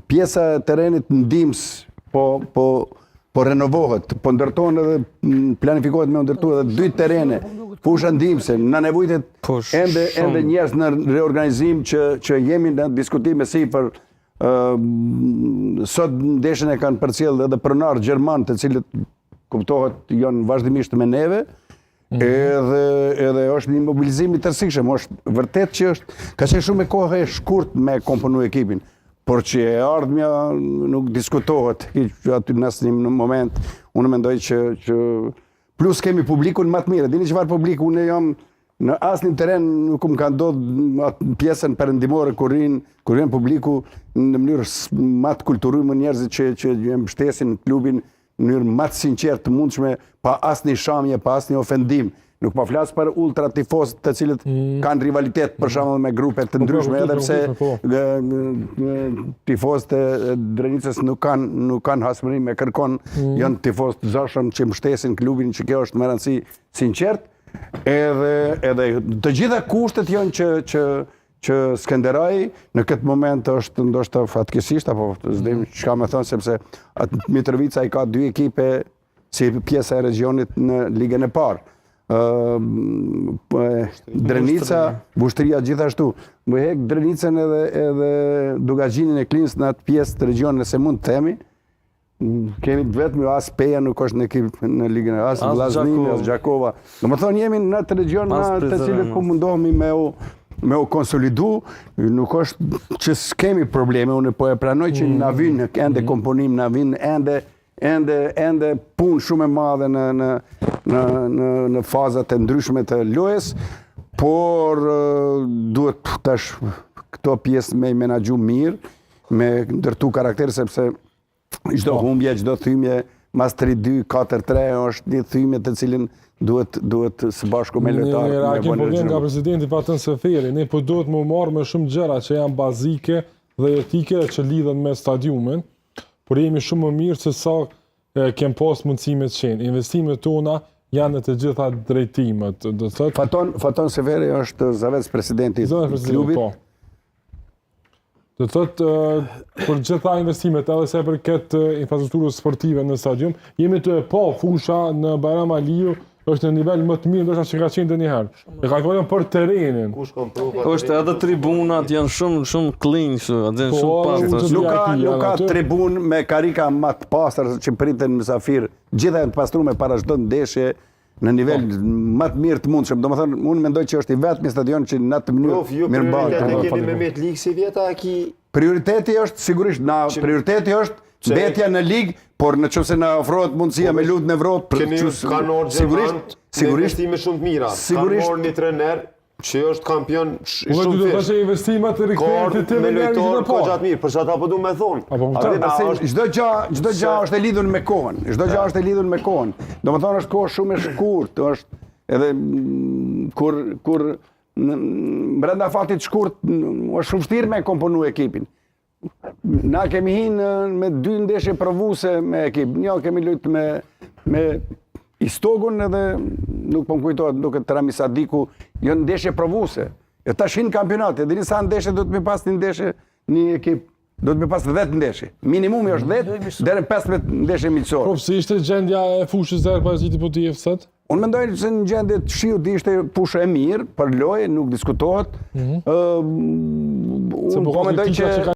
Pjesa e terrenit ndihmës po po po renovohet, po ndërtohen edhe mm, planifikohet me ndërtu edhe dy terrene, fusha ndihmëse, na nevojitet Po, ende shumë. ende njerëz në reorganizim që që jemi në diskutime sipër ë sot ndeshjen e kanë përcjellë edhe pronar gjerman të cilët kuptohet janë vazhdimisht me neve. Edhe edhe është një mobilizim i tërësishëm, është vërtet që është ka qenë shumë e kohë e shkurt me komponu ekipin, por që e ardhmja nuk diskutohet hiç aty në asnjë moment. Unë mendoj që që plus kemi publikun më të mirë. Dini çfarë publiku unë jam në asnjë terren nuk më ka ndodhur atë pjesën perëndimore kur rin kur vjen publiku në mënyrë s- më të kulturuar njerëzit që që e mbështesin klubin në mënyrë më të sinqertë të mundshme, pa asnjë shamje, pa asnjë ofendim. Nuk po flas për ultra tifozët të cilët kanë rivalitet për shembull me grupe të ndryshme, Mm. po, edhe pse po. gë- gë- tifozët e Drenicës nuk kanë nuk kanë hasmëri me kërkon, Mm. janë tifozë të zashëm që mbështesin klubin, që kjo është me rëndësi sinqert. Edhe edhe të gjitha kushtet janë që që që Skenderaj në këtë moment është ndoshta fatkeqësisht apo s'dim çka më thon sepse atë Mitrovica i ka dy ekipe si pjesa e regjionit në ligën e parë. Ë po, e, Drenica, Vushtrria gjithashtu. Më hek Drenicën edhe edhe Dugagjinin e Klinës në atë pjesë të regjionit nëse mund të themi. Kemi të vetmi as Peja nuk është në ekip në ligën e as As Vllaznimi, Gjakova. as Gjakova. Domethënë jemi në atë regjion As në të Prizren, cilët po as. mundohemi me u me u konsolidu, nuk është që s'kemi probleme, unë po e pranoj që na vin ende komponim, na vin ende ende ende punë shumë e madhe në në në në në fazat e ndryshme të lojës, por eh, duhet tash këto pjesë me i menaxhu mirë, me ndërtu karakter sepse çdo humbje, çdo thymje mas 3-2, 4-3 është një thymje të cilin duhet duhet së bashku me Një lojtarët me reagim po bënë vjen nga regjim. presidenti Faton Seferi. Ne po duhet më marrë me shumë gjëra që janë bazike dhe etike që lidhen me stadiumin, por jemi shumë më mirë se sa e, kem pas mundësi me qenë. Investimet tona janë në të gjitha drejtimet, do të thotë. Faton Faton Severi është zëvendës presidenti i Zëvendës presidenti, klubit. po. Do të thotë ë, për gjitha investimet, edhe se përket ë, infrastrukturës sportive në stadium, jemi të e pa fusha në Bajram Aliu është në nivel më të mirë ndoshta që ka qenë ndonjëherë. E ka folën për terrenin. Kush kam prova? Është edhe tribunat janë shumë shumë clean kështu, atë janë Po, shumë edhe pastër. unë Nuk ka VIP nuk ka janë aty. tribun me karika më të pastër që priten mysafir. Gjitha janë të pastrume para çdo ndeshje në nivel Po. më të mirë të mundshëm. Domethënë unë mendoj që është i vetmi stadion që në atë Prof, mënyrë ju mirë prioritet e mbahet. keni me met ligë si vjeta e ki Prioriteti është sigurisht na prioriteti është mbetja në ligë, por në qoftë se na ofrohet mundësia me lut në Evropë, për keni qysh- kanë orë sigurisht, sigurisht investime shumë të mira. sigurisht- Kanë marrë një trener që është kampion sh- Unë shumë du të fish. thashë investimet Ka rikthehen ardhur te ti me me njerëzit lojtar e ka parë. gjatë mirë, për çata po du me thonë. Apo kupton, A din, a Pasi është çdo gjë, çdo gjë Se- është e lidhur me kohën. Çdo gjë është e lidhur me kohën. Domethënë është kohë shumë e shkurt, është edhe mm, kur kur në- brenda afatit shkurt mm, është shumë vështirë me komponu ekipin. Na kemi hinë me dy ndeshje provuese me ekip. Një kemi luajt me me Istogun edhe nuk po më kujtohet, më duket Rami Sadiku, jo ndeshje provuese. Jo tash hin kampionati, e dini sa ndeshje duhet me pas një ndeshje një ekip, duhet me pas 10 ndeshje. Minimumi është 10 deri në 15 ndeshje miqësore. Prof, si ishte gjendja e fushës dhe paraqiti po ti sot? Unë mendoj se në gjendje të shiut ishte fushë e mirë për lojë, nuk diskutohet. Ë, Se unë po po ka mendoj kritika që që ka.